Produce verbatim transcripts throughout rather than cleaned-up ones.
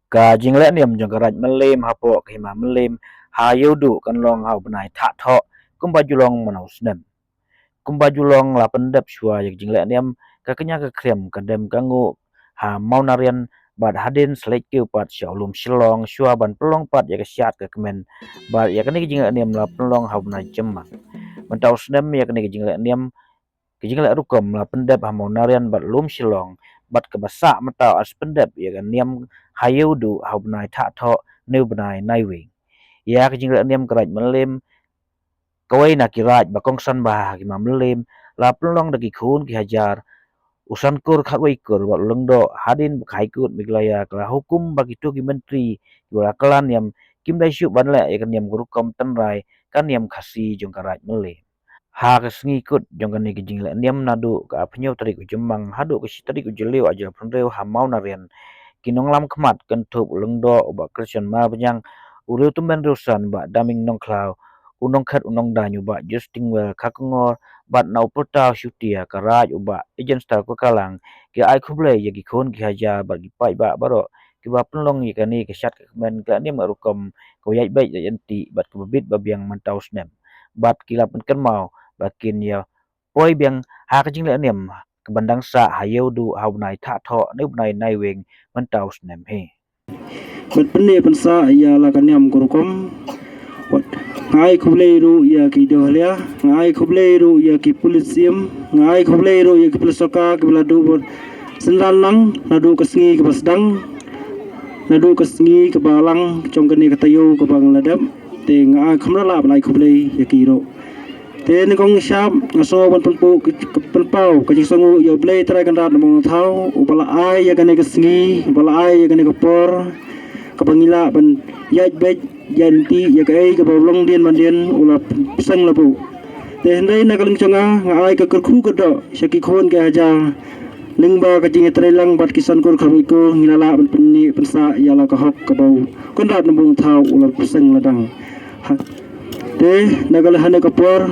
Ka jingleh niam jong ka Raid Mylliem hapoh ka Hima Mylliem ha Ïewduh kan long ha u bnai Thah Thoh kumba ju long mano snem. Kumba ju long la pyndep shuwa ïa ka jingleh niam, ka kñia ka khriam ka dem ka nguh ha Mawna Rian bad hadien sa leit kiew pat sha u lum Shillong shuwa ban pynlong pat ïa ka shad ka kmen. Bad ïa kane ka jingleh niam la pynlong ha u bnai Jymmang. Mynta u snem ïa kane ka jingleh niam, ka jingleh rukom la pyndep ha Mawna Rian bad lum Shillong, bad kaba sah mynta ar sa pyndep ïa ka niam ha Ïewduh ha u bnai Thah Thoh ne u bnai Naiwieng. Ïa ka jingleh niam ka Raid Mylliem, kawei na ki raid ba kongsan bha ha ki Hima Mylliem, la pynlong da ki khun ki hajar, u Sankur Khatwei Kur bad u Lyngdoh, hadien ba ka High Court Meghalaya ka la hukum ba kito ki myntri kiba la kylla niam kim dei shuh ban leh ïa ka niam ka rukom tynrai ka niam Khasi jong ka Raid Mylliem. Ha ka sngi kut jong kane ka jingleh niam naduh ka arphew hynñiew tarik u Jymmang haduh ka shi tarik u Jylliew arhajar arphew hynriew ha Mawna Rian, ki nonglam khmat kynthup u Lyngdoh u Bah Christian Marbaniang, u Riewtymmen Riewsan Bah Daming Nongkhlaw, u nongkhet u nongdaiñ u Bah Justin Well Khakngor, bad na u Pyrtau Shutia ka raid u Bah Ejenstar Kurkalang, ki ai khublei ïa ki khun ki hajar bad ki paidbah baroh kiba pynlong ïa kane ka shad ka kmen ka niam ka rukom kaba ïaid beit ïaid ryntih bad kaba bit ba biang mynta u snem. Bad ki la pynkynmaw ba kin ïa poi biang ha ka jingleh niam kaban dang sah ha Ïewduh ha u bnai Thah Thoh ne u bnai Naiwieng mynta u snem hi. Bad pynneh pynsah ïa la ka niam ka rukom. Wat nga ai khublei ruh ïa ki dohlia, nga ai khublei ruh ïa ki pulit syiem, nga ai khublei ruh ïa ki pulit sorkar kiba la duh bad synran lang naduh ka sngi kaba sdang, naduh ka sngi kaba lang jong kane ka taïew kaba nga la dep. Te nga ai kham da lah ban ai khublei ïa ki ruh. Te nyngkong shap nga sngew ban pynpaw, pynpaw ka jingsngewnguh ïa U Blei Trai Kynrad Nongbuh Nongthaw uba la ai ïa kane ka sngi, uba la ai ïa kane ka por kaba ngi lah ban ïaid beit ïaid ryntih ïa kaei kaba u longdien mandien u la pyrshang la buh. Te hynrei na ka liang jong nga, nga ai ka kyrkhu ka doh sha ki khun ki hajar lyngba ka jingïatreilang bad ki Sankur Khatwei Kur, ngi la lah ban pynneh pynsah ïa la ka hok kaba u Kynrad Nongbuh Nongthaw u la pyrshang la dang. Ha, te na ka liang hane ka por,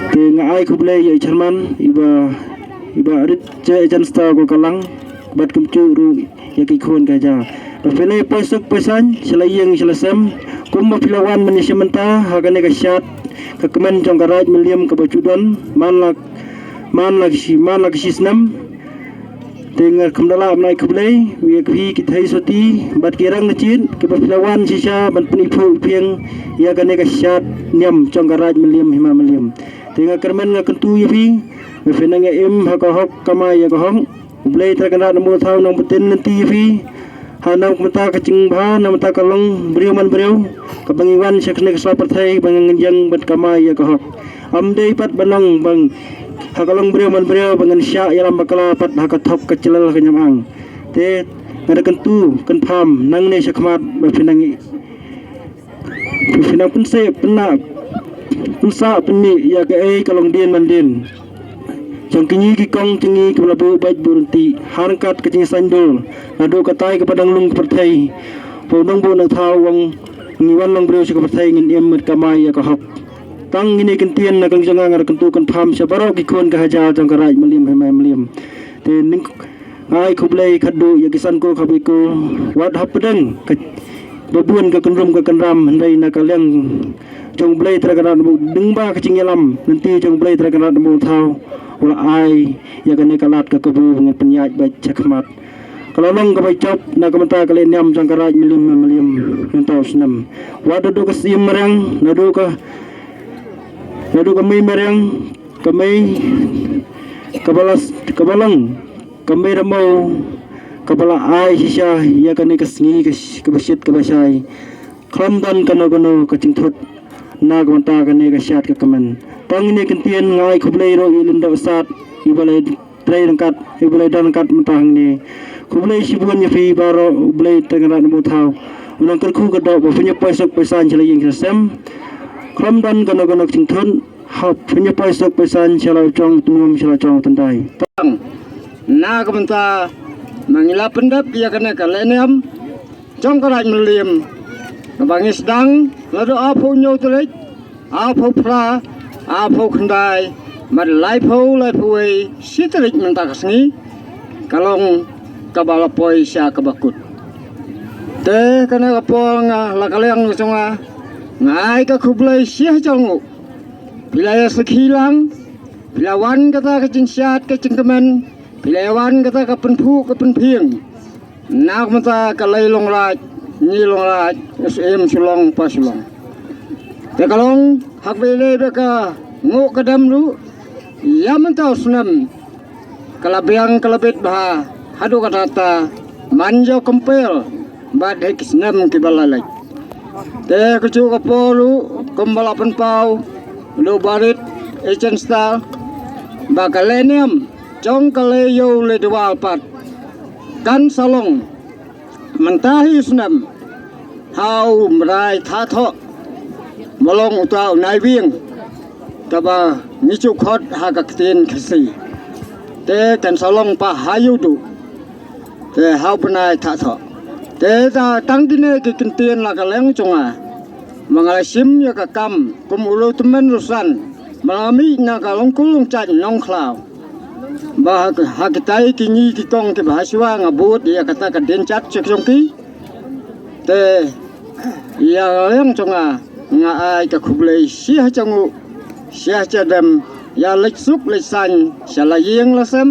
te nga ai khublei ïa i chairman iba, iba rit je Ejenstar Kurkalang bad kumjuh ruh ïa ki khun ki hajar. Ba phin ïa poi suk poi saiñ sha la ïing sha la sem kumba phi la wan mynne sha mynta ha kane ka shad ka kmen jong ka Raid Mylliem kaba ju don man la, man la ka shi, man la ka shi snem. Te nga kham da lah ban ai khublei ïa phi ki thei soti bad ki rangbah kiba phi la wan shisha ban pyniphuh iphieng ïa kane ka shad niam jong ka Raid Mylliem Hima Mylliem. Te nga kyrmen nga kyntu ïa phi ba phin nang ïa im ha ka hok, kamai ïa ka hok. U Blei Trai Kynrad Nongbuh Nongthaw un nang btin lynti ïa phi. Ha na ka bynta ka jingbha, na ka bynta ka longbriew manbriew kaba ngi wan sha kane ka sla pyrthei ba ngan ïeng bad kamai ïa ka hok. Ym dei pat ban long ba ha ka longbriew manbriew ba ngan shah ïalam bakla pat ha ka thok ka jylliew ka jingim. Te nga da kyntu kynpham nangne shakhmat ba phin nang, phin nang pynseh pynna, pynsah pynneh ïa kaei ka longdien mandien jong kine ki kong jong ngi kiba la buh beit buh ryntih ha ryngkat ka jingsaiñdur naduh katai kaba dang lung ka pyrthei. Ba u Nongbuh Nongthaw u ong ngi wan longbriew sha ka pyrthei ngin im bad kamai ïa ka hok. Tang kine ki ktien na ka liang jong nga, nga da kyntu kynpham sha baroh ki khun ki hajar jong ka Raid Mylliem Hima Mylliem. Te nyngkong nga ai khublei khadduh ïa ki Sankur Khatwei Kur wat hapdeng kaba bun ka kynrum ka kynram, hynrei na ka liang jong U Blei Trai Kynrad Nongbuh, lyngba ka jingïalam lynti jong U Blei Trai Kynrad Nongbuh Nongthaw u la ai ïa kane ka lad ka kabu ba ngin pynïaid beit shakhmat. Ka la long kaba jop na ka bynta ka leh niam jong ka Raid Mylliem Hima Mylliem mynta u snem. Wat naduh ka Syiem Mariang, naduh ka, naduh ka Mei Mariang, ka Mei, kaba la, kaba long ka Mei Ramew kaba la ai shisha ïa kane ka sngi ka sh-, kaba shit kaba shai. Khlem don kano kano ka jingthut na ka bynta kane ka shad ka kmen. Tang kine ki ktien, nga ai khublei ruh ïa i Lyngdoh Sad iba la trei ryngkat, iba la don ryngkat mynta hangne. Khublei shibun ïa phi baroh, U Blei Trai Kynrad Nongbuh Nongthaw un nang kyrkhu kyrdoh ba phin ïa poi suk poi saiñ sha la ïing sha la sem. Khlem don kano kano ka jingthut, hap phin ïa poi suk poi saiñ sha la jong u tnum sha la jong u tyndai. Tang na ka bynta ba ngi la pyndep ïa kane ka leh niam jong ka Raid Mylliem kaba ngi sdang naduh arphew hynñiew tarik, arphew phra, arphew khyndai, Mat laiphew laiphew wei shi tarik mynta ka sngi ka long kaba la poi sha kaba kut. Te kane ka por nga la ka liang ka jong nga, nga ai ka khublei shi hajar nguh. Phi la ïa sakhi lang, phi la wan kata ka jingshad ka jingkmen, phi la ïa wan kata ka pynphuh ka pynphieng. Na ka bynta ka lei Longraij, ngi Longraij, u Syiem Shillong pa Shillong. Te ka long hak ba ïadei bad ka nguh ka dem ruh, ïa mynta u snem ka la biang ka la bit bha haduh katta katta, man ïa compare bad ha ki snem kiba la leit. Te kajuh ka por ruh kumba la pynpaw da u Barit Ejenstal ba ka lehniam jong ka Lehïew Lehduwar pat kan sa long mynta hi u snem ha u Mrai Thah Thoh ba long uta u Naiwieng, kaba ngi ju khot ha ka ktien Khasi. Te kan sa long pat ha Ïewduh, te ha u Bnai Thah Thoh. Te tang kine ki kyntien la ka liang jong nga, ma nga la shim ïa ka kam kum u Lutmen Rusan, ma la mih na ka Longkul Longjaid Nongkhlaw. Ba ha, ha kitai ki ngi ki kong kiba ha shuwa nga bud ïa kata ka dienjat jong ki. Te ïa la ka liang jong nga, nga ai ka khublei shi hajar nguh, shi hajar dem, ïa leit suk leit saiñ sha la ïing la sem,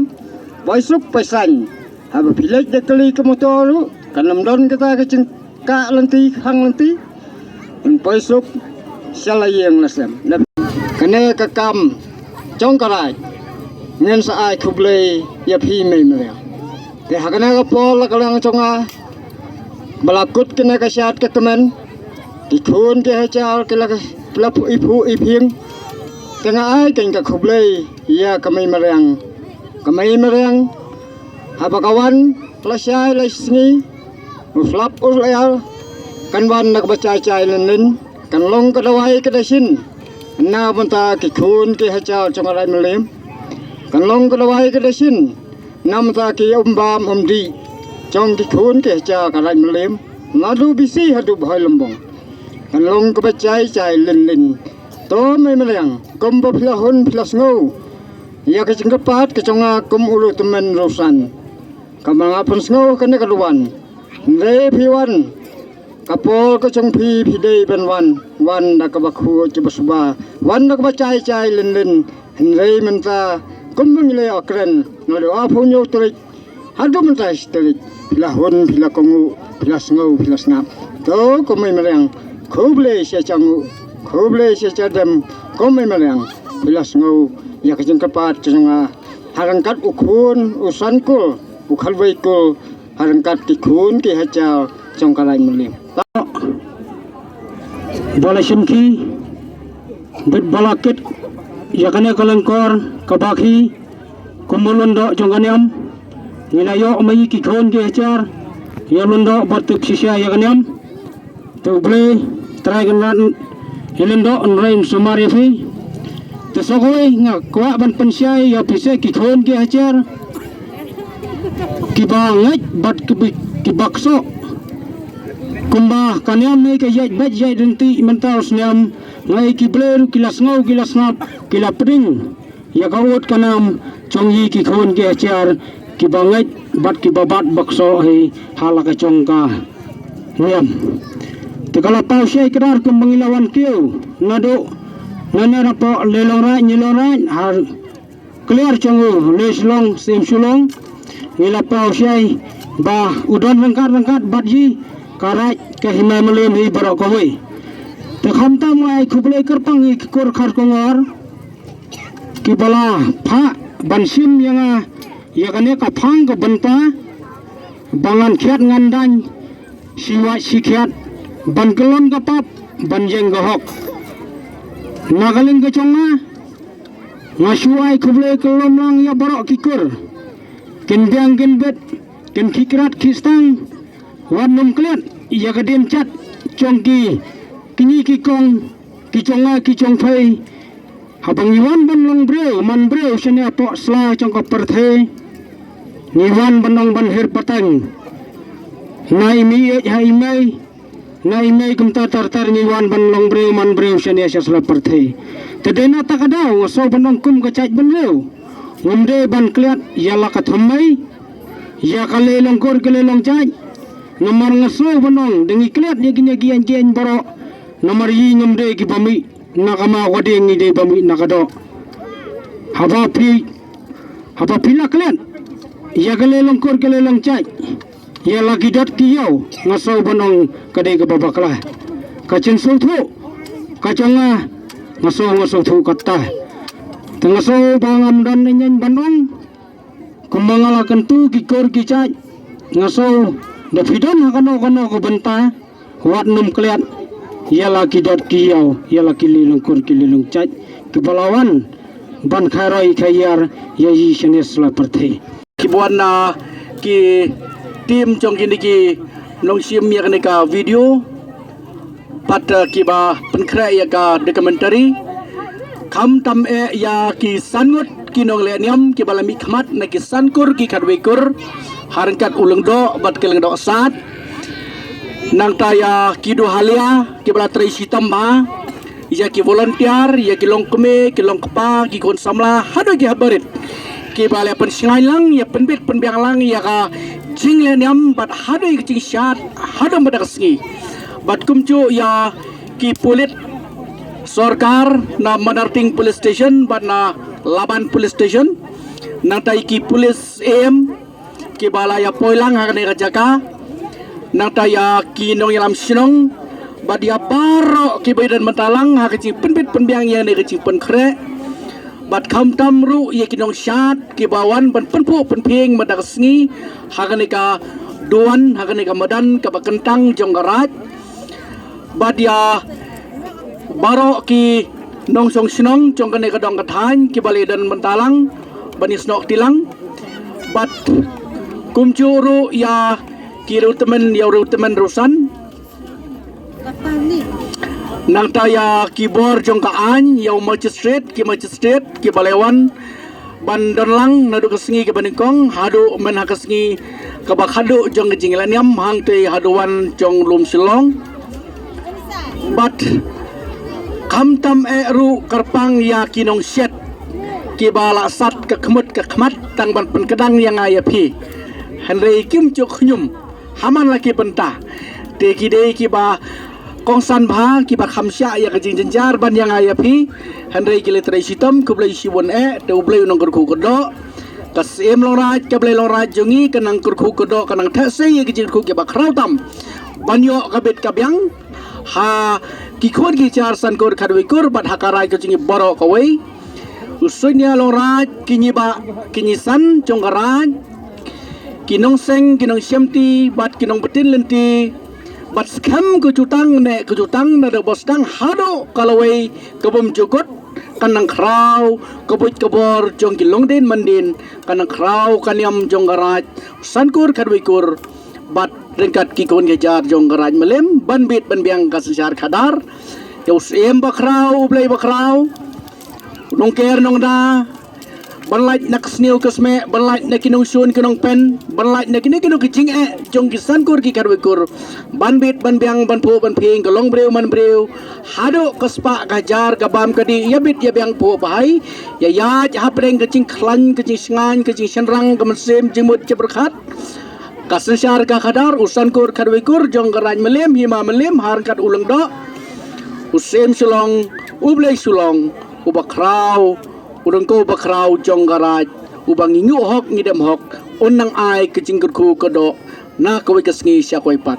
poi suk poi saiñ. Haba phi leit da kali ka motor ruh kan ym don kata ka jingkah lynti khang lynti. Yn poi suk sha la ïing la sem. Kane ka kam jong ka raij, ngin sa ai khublei ïa phi Mei Mariang. Te ha kane ka por la ka liang jong nga ba la kut kane ka shad ka kmen, ki khun ki hajar ki la, ki la phuh iphuh iphieng. Te nga ai kane ka khublei ïa ka Mei Mariang. Ka Mei Mariang haba ka wan la shai la sngi, u slap u lyer, kan wan na kaba jai jai lynlyn, kan long ka dawai ka dashin na bynta ki khun ki hajar jong ka Raid Mylliem. Kan long ka dawai ka dashin na bynta ki um bam um dih jong ki khun ki hajar ka Raid Mylliem, naduh Bisi haduh Bhoi Lymbong. Kan long kaba jai jai lynlyn. To Mei Mariang, kumba phi la hun phi la sngew ïa ka jingkyrpad ka jong nga kum u Lutmen Rusan, kaba nga pynsngew kane ka duwan. Hynrei phi wan, ka por ka jong phi phi dei ban wan, wan da kaba khuid kaba suba, wan da kaba jai jai lynlyn. Hynrei mynta kumba ngi la ïa kren, naduh arphew hynñiew tarik haduh mynta shi tarik, phi la hun phi la kohnguh, phi la sngew phi la sngap. To ko Mei Mariang, khublei shi hajar nguh, khublei shi hajar dem. Ko Mei Mariang, phi la sngew ïa ka jingkyrpad ka jong nga ha ryngkat u khun u san kul, u khatwei kul, ha ryngkat ki khun ki hajar jong ka Raid Mylliem. Ba la shim khie bad ba la kit ïa kane ka lyngkor kaba khie kum u lyngdoh jong ka niam. Ngi la ïoh ma ngi ki khun ki hajar ïa u lyngdoh bad tip shisha ïa ka niam. Te U Blei Trai Kynrad, ïa u lyngdoh un rei un sumar ïa phi. Te sa kawei nga kwah ban pynshai ïa phi sa ki khun ki hajar kiba ngeit bad kiba, kiba ksoh. Kumba ka niam hi ka ïaid beit ïaid ryntih mynta u snem, nga ïa ki briew ruh ki la sngew ki la sngap, ki la pdiang ïa ka ut ka nam jong ngi ki khun ki hajar kiba ngeit bad kiba bat ba ksoh hi ha la ka jong ka niam. Te ka la paw shai kdar kumba ngi la wan kiew naduh nane hapoh Leh Longraij Ngi Longraij ha kliar jong u Leh Shillong Syiem Shillong. Ngi la paw shai ba u don ryngkat ryngkat bad ngi ka raij ka hima Mylliem hi baroh kawei. Te khamtam nga ai khublei kyrpang ïa ki kur khar kongor kiba la phah ban shim ïa nga ïa kane ka phang ka bynta ba ngan khiat ngan daiñ shi wait shi khiat ban kyllon ka pap ban ïeng ka hok. Na ka liang ka jong nga, nga shu ai khublei kyllon lang ïa baroh ki kur. Kin biang kin bit, kin khie krat khie stang, wat nym klet ïa ka dienjat jong ki, ki ngi ki kong, ki jong nga ki jong phi. Haba ngi wan ban long briew man briew shane hapoh sla jong ka pyrthei, ngi wan ban long ban hiar pateng. Na i mei ïeit ha i mei, na i mei kumta ter ter ngi wan ban long briew man briew shane sha sla pyrthei. Te dei na kata ka daw nga sngew ban ong kum ka jaitbynriew, ngam dei ban klet ïa la ka thymmai ïa ka lei long kur ka lei long jait. Namar nga sngew ban ong dei ngi klet ïa ki ïa ki ïa ki baroh. Namar ïa ngam dei ki ba mih na ka maw ka dieng, ngi dei ba mih na ka doh. Haba phi, haba phi la klet ïa ka lei long kur ka lei long jait, ïa la ki dot ki ïew, nga sngew ban ong ka dei kaba bakla. Ka jingsngewthuh ka jong nga, nga sngew, nga sngewthuh kata. Te nga sngew ba ngam don ïa ngan ban ong, kumba nga la kyntu ki kur ki jait, nga sngew da phi don ha kano kano ka bynta, wat nym klet ïa la ki dot ki ïew, ïa la ki lei long kur ki lei long jait, kiba la wan ban khairoi khaiar ïa i shane sla pyrthei. Kiba wan na ki team jong kine ki nongshim ïa kane ka video, pat, eh, kiba pynkhreh ïa ka documentary. Khamtam eh ïa ki san ngut ki nongleh niam kiba la mihkhmat na ki san kur ki khatwei kur ha ryngkat u Lyngdoh bad ka Lyngdoh Sad. Nangta ïa ki duhalia kiba la trei shitom bha, ïa ki volunteer, ïa ki longkmie, ki longkpa, ki khun samla, haduh ki haba rit kiba la pynshngaiñ lang, ïa pynbit pynbiang lang ïa ka jingleh niam bad haduh ïa ka jingshad haduh mynta ka sngi. Bad kumjuh ïa ki pulit sorkar na Madarting Police Station bad na Laban Police Station, nangta ïa ki pulit A M kiba la ïa poi lang ha kane ka jaka, nangta ïa ki nongïalam shnong bad ïa baroh kiba ïadon bynta lang ha ka jingpynbit pynbiang ïa kane ka jingpynkhreh. Bad khamtam ruh ïa ki nongshad kiba wan ban pynphuh pynphieng mynta ka sngi ha kane ka duwan, ha kane ka madan kaba kyntang jong ka Raid. Bad ïa baroh ki nongshong shnong jong kane ka dong ka thaiñ kiba la ïadon bynta lang ban ïasnoh kti lang. Bad kumjuh ruh ïa ki riewtymmen, ïa u riewtymmen riewsan. Nangta ïa ki bor jong ka aiñ, ïa u magistrate, ki magistrate kiba la wan ban don lang naduh ka sngi kaba nyngkong haduh myn ha ka sngi kaba khadduh jong ka jingleh niam hangtei haduh wan jong lum Shillong. Bad khamtam eh ruh kyrpang ïa ki nongshet kiba la sat ka khmut ka khmat tang ban pynkdang ïa nga ïa phi. Hynrei kim ju khñium ha man la ki bynta. Te ki dei kiba kongsan bha, kiba kham shah ïa ka jingjynjar ban ïa nga ïa phi. Hynrei ki la trei shitom, khublei shibun eh, te U Blei un nang kyrkhu kyrdoh. Ka Syiem Longraij, ka Blei Longraij jong ngi, ka nang kyrkhu kyrdoh, ka nang theh sei ïa ka jingkyrkhu kiba khraw tam ban ïoh ka bit ka biang ha ki khun ki jar san kur khatwei kur bad ha ka rai ka jong ngi baroh kawei. U Suidñia Longraij, ki ngi ba, ki ngi san jong ka Raij, ki nongseng, ki nongshemti bad ki nongpyntin lynti, bad skhem ka jutang ne ka jutang na da bos tang haduh ka lawei ka bym jukut, ka nang khraw ka buit ka bor jong ki longdien mandien, ka nang khraw ka niam jong ka Raij san kur khatwei kur bad ryngkat ki khun ki jar jong ka Raij Mylliem ban bit ban biang ka synshar khadar. Ïa u Syiem bakhraw, U Blei bakhraw, u nongker nongda, ban lait na ka sniew ka smeh, ban lait na ki nongshun ki nongpen, ban lait na kino kino ki jingeh jong ki san kur ki khatwei kur, ban bit ban biang, ban phuh ban phieng, ka longbriew manbriew, haduh ka spah ka hajar, ka bam ka dih, ïa bit ïa biang phuh bha, ïa ïaid hapdeng ka jingkhlaiñ, ka jingshngaiñ, ka jingshynrang, ka mynsiem jingmut jingpyrkhat. Ka synshar ka khadar, u san kur khatwei kur jong ka Raij Mylliem, hima Mylliem, ha ryngkat u Lyngdoh, u Syiem Shillong, U Blei Shillong, u bakhraw, u Ryngkew bakhraw jong ka Raij, uba ngi ñiuh hok ngi dem hok, un nang ai ka jingkyrkhu kyrdoh na kawei ka sngi sha kawei pat.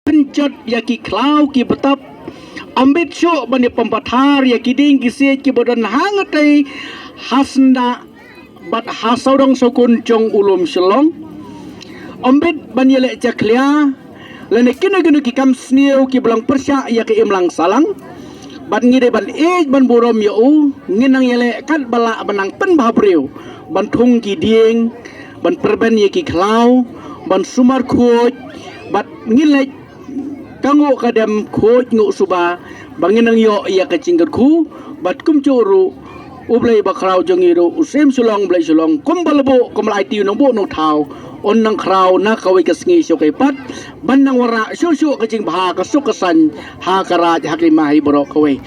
Pynjot ïa ki khlaw ki btap, ym bit shuh ban ïa pynpathar ïa ki dieng ki siej kiba don hangatei ha syndah bad ha sawdong sawkun jong u lum Shillong. Ym bit ban ïaleh jakhlia lane kino kino ki kam sniew kiba long pyrshah ïa ka imlang sahlang. Bad ngi dei ban ïeit ban burom ïa u, ngin nang ïaleh katba lah ban nang pynbha briew, ban thung ki dieng, ban pyrben ïa ki khlaw, ban sumar khuid, bad ngin leit ka nguh ka dem khuid nguh suba, ba ngin nang ïoh ïa ka jingkyrkhu, bad kumjuh ruh U Blei bakhraw jong ngi ruh, u Syiem Shillong, Blei Shillong, kumba la buh, kumba la aiti u nongbuh nongthaw, un nang khraw na kawei ka sngi sha kawei pat, ban nang wanrah shuh shuh ka jingbha, ka suk ka saiñ ha ka Raij, ha ka hima hi baroh kawei.